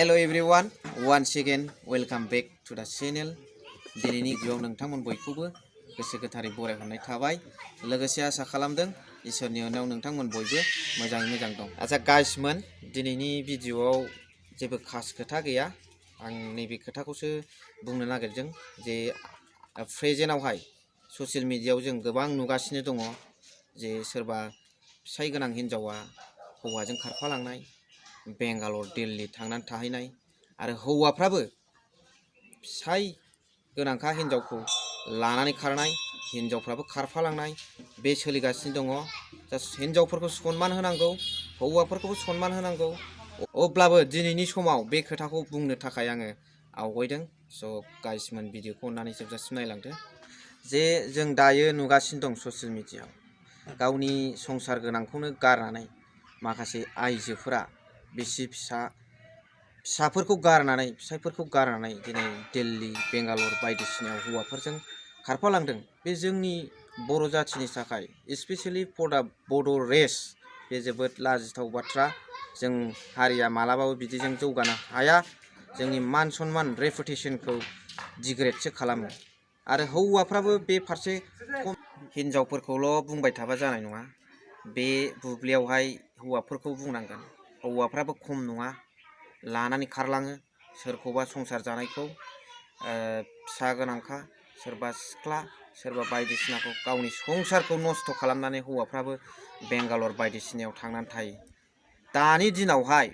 Hello everyone, once again welcome back to the channel. दिनैनि भिडिअआव नोंथांमोन बयखौबो गोसो गोथारै बरायहरनाय थाबाय। लोगोसे आसा खालामदों इसोरनि अननायाव नोंथांमोन बयबो मोजाङै मोजां दं। आच्छा गाइसमोन, दिनैनि भिडिअआव जेबो खास खोथा गैया। आं नैबे खोथाखौसो बुंनो नागिरदों जे प्रेजेन्टआवहाय ससियेल मिडियायाव जों गोबां नुगासिनो दङ जे सोरबा फिसाय गोनां हिनजावा हौवाजों खारफालांनाय, बेंगालर दिल्ली थांनानै थाहैनाय, आरो हौवाफ्राबो फिसाय गोनांखा हिनजावखौ लानानै खारनाय, हिनजावफ्राबो खारफालांनाय बे सोलिगासिनो दङ। हिनजावफोरखौ सनमान होनांगौ, हौवाफोरखौबो सनमान होनांगौ। अब्लाबो दिनैनि समाव बे खोथाखौ बुंनो थाखाय आङो आवगायदों। स' गाइसमोन, भिडिअखौ अननानै जोबजासिम नायलांदो। जे जों दायो नुगासिनो दं ससियेल मिडियायाव गावनि संसार गोनांखौनो गारनानै माखासे आइजोफोरा बिसि फिसाफोरखौ गारनानै, फिसायफोरखौ गारनानै दिनै दिल्ली, बेंगालर बायदिसिनायाव हौवाफोरजों खारफालांदों। बे जोंनि बर' जाथिनि थाखाय स्पेसियेलि फर दा बड' रेस बे जोबोद लाजिथाव बाथ्रा। जों हारिया मालाबाबो बिदिजों जौगानो हाया। जोंनि मान सन्मान रेपुटेसनखौ डिग्रेडसो खालामो। आरो हौवाफ्राबो बे फारसे हिनजावफोरखौल' बुंबाय थाबा जानाय नङा। बे बुब्लियावहाय हौवाफोरखौ बुंनांगोन। हौवाफ्राबो खम नङा, लानानै खारलाङो सोरखौबा संसार जानायखौ, फिसा गोनांखा, सोरबा सिख्ला, सोरबा बायदिसिनाखौ गावनि संसारखौ नस्थ' खालामनानै हौवाफ्राबो बेंगालर बायदिसिनायाव थांनानै थायो। दानि दिनावहाय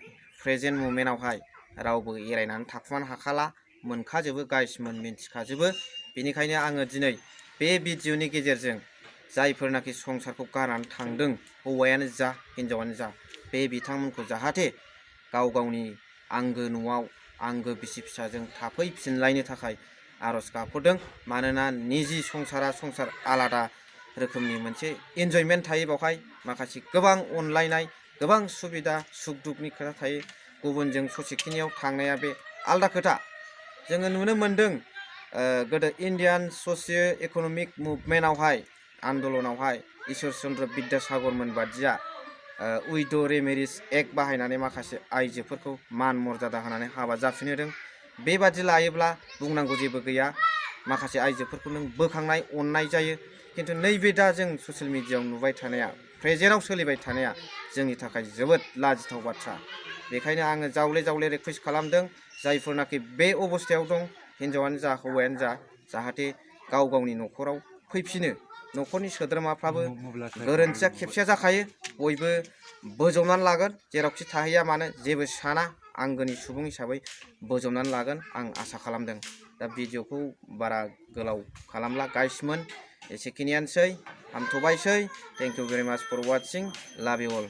प्रेजेन्ट मुमेन्टआवहाय रावबो एरायनानै थाखुमानो हाखाला, मोनखाजोबो गाइसमोन, मिन्थिखाजोबो। बेनिखायनो आङो दिनै बे भिडिअनि गेजेरजों जायफोरनाखि संसारखौ गारनानै थांदों, हौवायानो जा हिनजावानो जा, बे बिथांमोनखौ जाहाथे गाव गावनि आंगो न'आव आंगो बिसि फिसाजों थाफैफिनलायनो थाखाय आर'ज गाबहरदों। मानोना निजि संसारा संसार आलादा रोखोमनि मोनसे इन्जयमेन्ट थायो। बेवहाय माखासे गोबां अनलायनाय, गोबां सुबिदा सुख दुखनि खोथा थायो। गुबुनजों ससेखिनियाव थांनाया बे आलादा खोथा। जोङो नुनो मोन्दों गोदो इण्डियान ससिय' इक'नमिक मुभमेन्टआवहाय, आन्दलनावहाय इसोर चन्द्र बिद्यासागरमोन बादिया उइद' रेमेरिज एक्ट बाहायनानै माखासे आइजोफोरखौ मान मर्यादा होनानै हाबा जाफिन होदों। बेबादि लायोब्ला बुंनांगौ जेबो गैया। माखासे आइजोफोरखौ नों बोखांनाय, अननाय जायो। खिन्थु नैबे दा जों ससियेल मिडियायाव नुबाय थानाया, प्रेजेन्टआव सोलिबाय थानाया जोंनि थाखाय जोबोद लाजिथाव बाथ्रा। बेखायनो आङो जावले जावले रिकुवेस्ट खालामदों, जायफोरनाखि बे अबस्थायाव दं, हिनजावानो जा हौवायानो जा, जाहाथे गाव गावनि न'खराव फैफिनो। न'खरनि सोद्रोमाफ्राबो गोरोन्थिया खेबसेया जाखायो, बयबो बोजबनानै लागोन, जेरावखि थाहैया मानो जेबो साना, आंगोनि सुबुं हिसाबै बोजबनानै लागोन आं आसा खालामदों। दा भिडिअखौ बारा गोलाव खालामला गाइसमोन, एसेखिनियानोसै, हामथ'बायसै। थेंक इउ भेरि माच फर वाचिं, लाभ इउ अल।